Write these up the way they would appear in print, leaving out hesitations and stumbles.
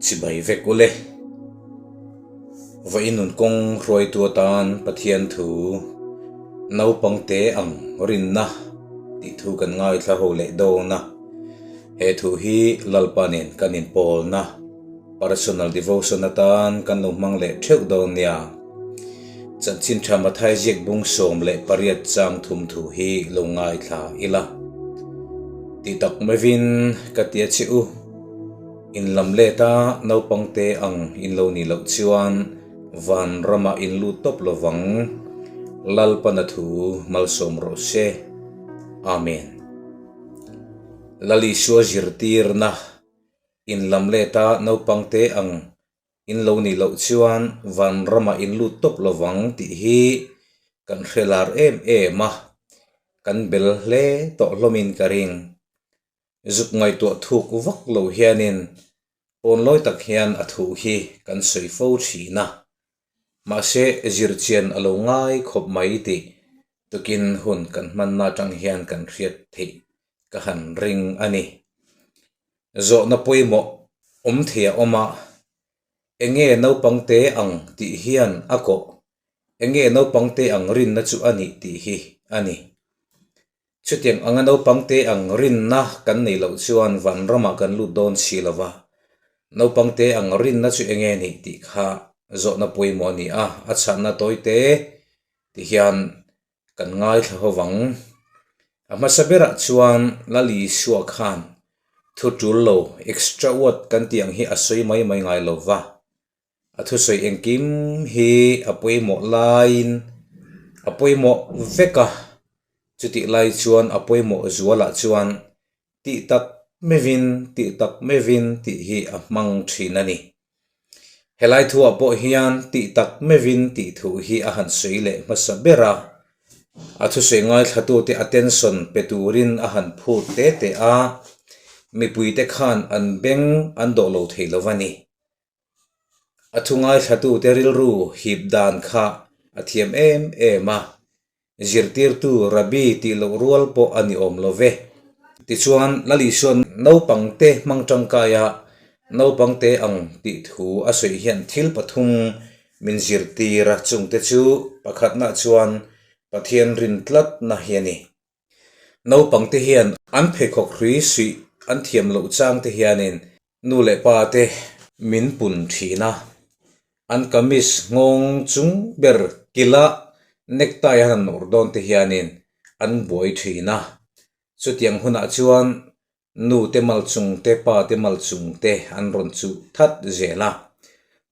Chibai vek ule. Vawiin nun kawng hruaitu atan Pathian thu naupang te ang rinna tih thu kan ngaithla ho leh dawn a. He thu hi Lalpa nen kan inpawlna personal devotion atan kan lo hmang leh theuh dawn nia. Chanchin tha Mathai ziak bung 18 chang thum thu hi lo ngaithla ila. Ti tak maivin ka ti a che u. In lam let a naupang te ang in lo nih loh chuan van ramah in lut tawp lovang. Lalpana thu malsawm rawh se. Amen. Lal Isua zirtirna in lam let a naupang te ang In lo nih loh chuan van ramah in lut tawp lovang tih hi kan hre lar em em a, kan bel hle tawh hlawmin ka ring. Zuk ngaihtuah thuk vak lo hianin pawnlawi tak hian a thuh hi kan sawi fo thin a, mahse zirchian a lo ngai khawp mai tih tukin hun kan hmanna atang hian kan hriat theih ka han ring a ni. Zawhna pawimawh awm thei a awm a, enge naupang te ang tih hian a kawh, enge naupang te ang rinna chu a nih tih hi a ni. Chutiang anga naupang te ang rinna kan neih loh chuan vanramah kan lut dawn si lo va, naupang te ang rinna chu enge nih tih kha zawhna pawimawh a ni a, a chhanna tawi te ti hian Kan ngaithla ho vang. A hmasa berah chuan Lal Isua khan thu tul lo, extra word kan tih ang hi a sawi mai mai ngai lo va. A thusawi engkim hi a pawimawh laiin a pawimawh vek a, chutih lai chuan a pawimawh zualah chuan tih tak mevin tih tak mevin tih hi a hmang thin a ni. Helai thuah pawh hian tih tak mevin tih thu hi a han sawi leh hmasa ber a, a thusawi ngaithlatute attention pe turin a han phut te te a, mipuite khan an beng an dawh lo thei lo a ni. A thu ngaithlatute rilru hip dan kha a thiam em em a, Zirtirtu Rabbi tih loh rual pawh a ni awm lo ve. Tichuan, Lal Isuan naupangte hmang tangkaia naupangte ang tih thu a sawi hian thil pathum min zirtir a, chungte chu pakhatna chuan Pathian rin tlatna hi a ni. Naupangte hian an pheikhawk hrui suih an thiam loh changte hianin nu leh pa te min pun thin a, an kamis nghawng chung ber kila necktie an han nawr dawn te hianin an buai thin a, chutiang hunah chuan nu te mal chung te pa te mal chung te an rawn chuh that zel a,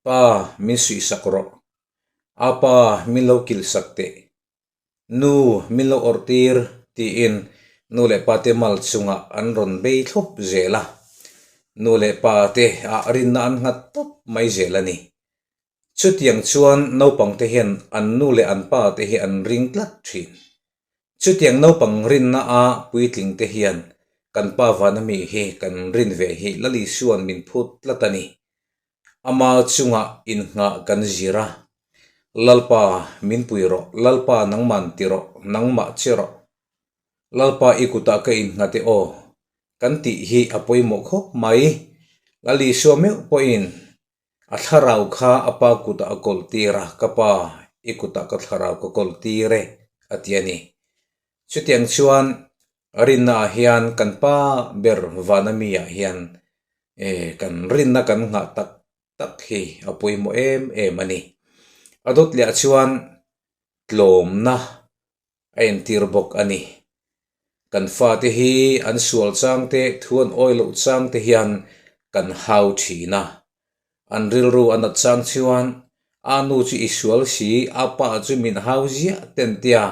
Pa min suihsak rawh, apa min lo kilhsak teh. Nu min lo awrh tir tiin nu leh pa te mal chungah an rawn bei thlawp zel a, nu leh pa te ah rinna an nghat tawp mai zel a ni. Chutiang chuan naupang te hian an nu leh an pa te hi an ring tlat thin. Chutiang naupang rinna a puitling te hian kan pa vana mi hi kan rin ve hi Lal Isua'n min phut tlat a ni. Ama chungah innghah kan zir a, Lalpa min pui rawh, Lalpa nangman ti rawh, nangmah che rawh. Lalpa i kutah ka innghat e aw, kan tih hi a pawimawh khawp mai. Lal Isua meuh pawhin a thlarau kha a pa kutah a kawlh tir a, ka pa i kutah ka thlarau ka kawlh tir e, a ti a ni. Chutiang chuan Rinnaah hian kan pa ber vana miah hian kan rinna kan nghah tak tak hi a pawimawh em em a ni. A dawt leh chuan tlawmna a entir bawk a ni. Kan fate hi an sual chang te, thu an awi loh chang te hian kan hau thin a. An rilru a nat chang chuan a nu chu i sual si, a pa chu min hau ziah ten tia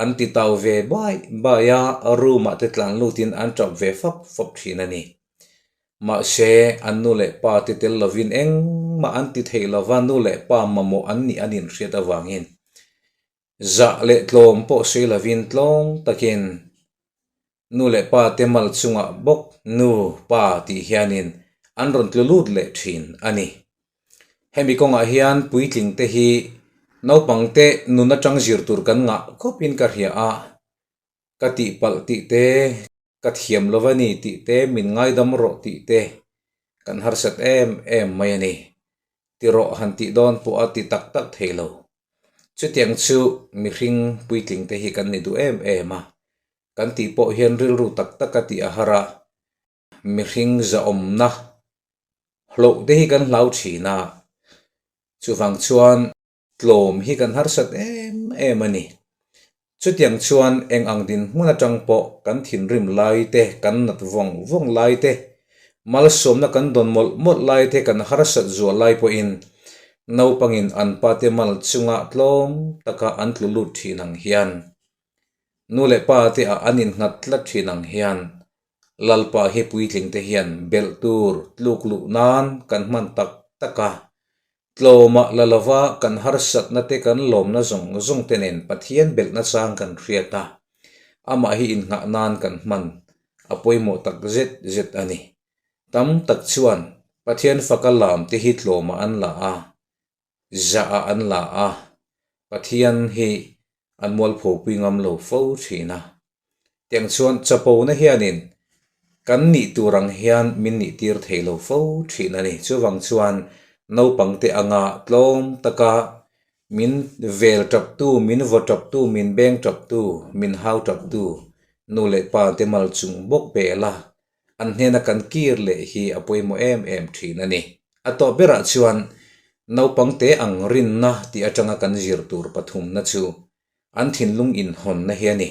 an ti tau ve bai bai a, room ah te tlan lutin an tap ve fap fap thin a ni. Mahse, an nu leh pa te tel lovin engmah an ti thei lova, nu leh pa mamawh an nih an inhriat avangin zah leh tlawm pawh sawi lovin tlawng takin Nu leh pa te mal chungah bawk nu, pa tih hianin an rawn tlu lut leh thin a ni. Hemi kawngah hian puitling te hi naupang te nun atang zir tur kan ngah khawpin ka hria a, ka tihpalh tih te, ka thiam lo a ni tih te, min ngaidam rawh tih te. Kan harsat em em mai a ni. Ti rawh han tih dawn pawh a ti tak tak thei lo. Chutiang chu mihring puitling te hi kan ni duh em em a. Kan tih pawh hian rilru tak tak a tih a har a. Mihring zahawmna hloh te hi kan hlau thin a. Chuvang chuan tlawm hi kan harsat em em a ni. Chutiang chuan eng ang dinhmun atang pawh kan thinrim lai te, kan nat vawng vawng lai te, malsawmna kan dawn mawlh mawlh lai te, kan harsat zual lai pawhin naupangin an pate mal chunga tlawm taka an tlu lut thin ang hian nu leh pa te ah an innghat tlat thin ang hian Lalpa hi puitling te hian belh tur tluk luh nan kan hman tak tak a, Tlawmah la lova kan harsatna te kan lawmna zawng zawng te nen Pathian belhna chang kan hriat a, amah hi innghah nan kan hman a pawimawh tak zet zet a ni. Tam tak chuan Pathian faka lam te hi tlawmah an la a, zahah an la a, Pathian hi an mualphopui ngam lo fo thin a. Tiang chuan chapona hianin kan nih tur ang hian min nih tir thei lo fo thin a ni. Chuvang chuan naupangte anga tlawm taka min vel taptu, min vaw taptu, min beng taptu, min hau taptu nu leh pa te mal chung bawk bela an hnena kan kir leh hi a pawimawh em em thin a ni. A tawp berah chuan naupangte ang rinna tih atanga kan zir tur pathumna chu an thinlung inhawnna hi a ni.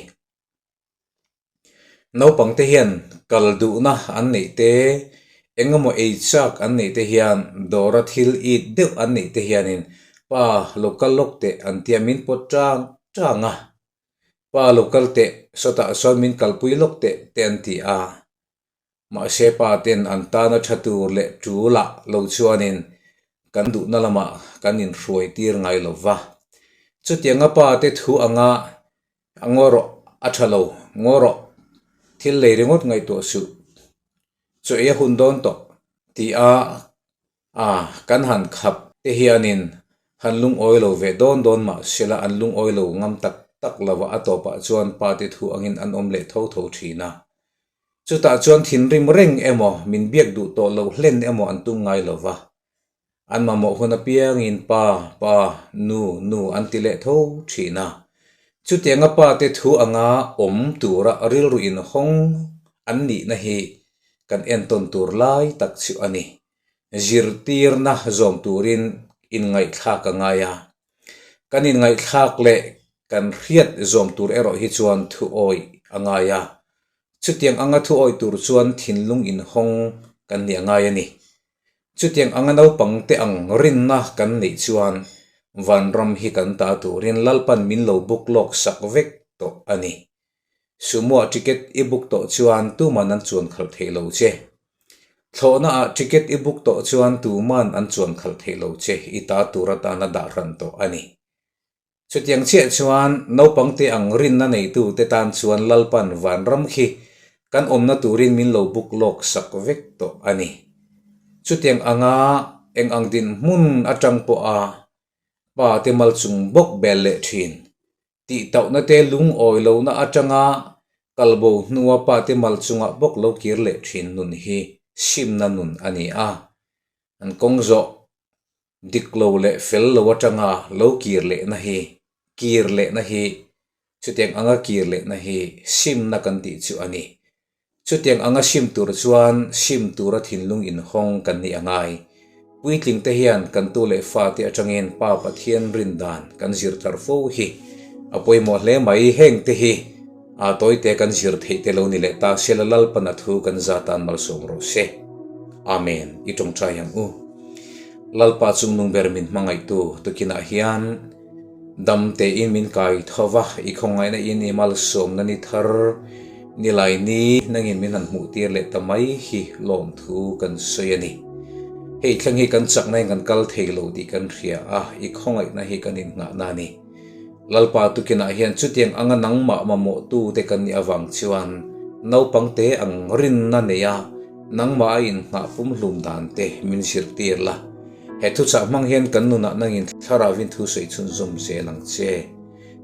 Naupangte hian kal duhna an neih te, eng emaw ei chak an neih te hian dawra thil it deuh an neih te hianin pa lo kal lawk teh an tia min pawt tang tang a. Pa lo kal teh, sawtah sawn min kalpui lawk teh te an ti a. Mahse pa ten an tana tha tur leh tulah lo chuanin kan duhna lamah kan inhruai tir ngai lo va. Chutianga pa te thu anga a ngaw rawh a tha lo, ngaw rawh, thil lei ringawt ngaihtuah suh, chaw ei a hun dawn tawh ti a A, kan han khap te hianin han lungawi lo ve dawn dawn mah sela an lungawi lo ngam tak tak lo a, a tawpah chuan pa te thu angin an awm leh tho tho thin a. Chutah chuan thinrim reng emaw, min biak duh tawh loh hlen emaw an tum ngai lo va. An mamawh hun apiangin pa, pa, nu, nu an ti leh tho thin a. Chutianga pa te thu anga awm tura rilru inhawng an nihna hi kan entawn tur lai tak chu a ni. Zirtirna zawm turin inngaihthlak a ngai a, kan inngaihthlak leh kan hriat zawm tur erawh hi chuan thu awih a ngai a, chutiang anga thu awih tur chuan thinlung inhawng kan nih a ngai a ni. Chutiang anga naupangte ang rinna kan neih chuan vanram hi kan ta turin Lalpan min lo buk lawk sak vek tawh a ni. Sumo-ah ticket i book tawh chuan tuman an chuan khalh thei lo che. Thlawhnaah ticket i book tawh chuan tuman an chuan khalh thei lo che i ta tur atana dah hran tawh a ni. Chutiang chiah chuan naupangte ang rinna neitute tan chuan Lalpan vanram khi kan awmna turin min lo book lawk sak vek tawh a ni. Chutiang anga eng ang dinhmun atang pawha pa te mal chung bawk bel leh thin. Tihtauhna te lungawi lohna atanga kalbo hnua pate mal chungah bawk lo kir leh thin nun hi simna nun a ni a. An kawng zawh dik lo leh fel lo atanga lo kir lehna hi kir lehna hi chutiang anga kir lehna hi simna kan tih chu a ni. Chutiang anga sim tur chuan sim tura thinlung inhawng kan nih a ngai. Puitling te hian kan tu leh fate atangin Pa Pathian rin dan kan zir tar fo hi a pawimawh hle mai. Heng te hi a tawite kan zir theih te lo ni leh ta sela Lalpan a thu kan za tan malsawm rawh se. Amen. I tawngtai ang u. Lalpa chungnung ber min hmangaihtu tukinah hian Dam tein min kai tho va, i khawngaihna in i malsawmna ni thar nilai ni nangin min han hmuh tir leh ta mai hi lawmthu kan sawi a ni. Hei thleng hi kan chakna in kan kal thei lo tih kan hria a, i khawngaihna hi kan innghahna a ni. Lalpa tukinah hian chutiang anga nangmah mamawhtu te kan nih avang chuan naupangte ang rinna neia nangmah a innghah pumhlum dan te min zirtir la. He thuchah hmang hian kan nunah nangin Thlarauvin thu sawi chhunzawm zel ang che.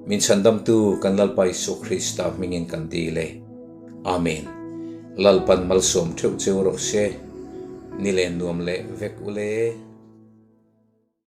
Min chhandamtu kan Lalpa Isua Krista hmingin kan dil e. Amen. Lalpan malsawm theuh cheu rawh se. Ni len nuam leh vek ule.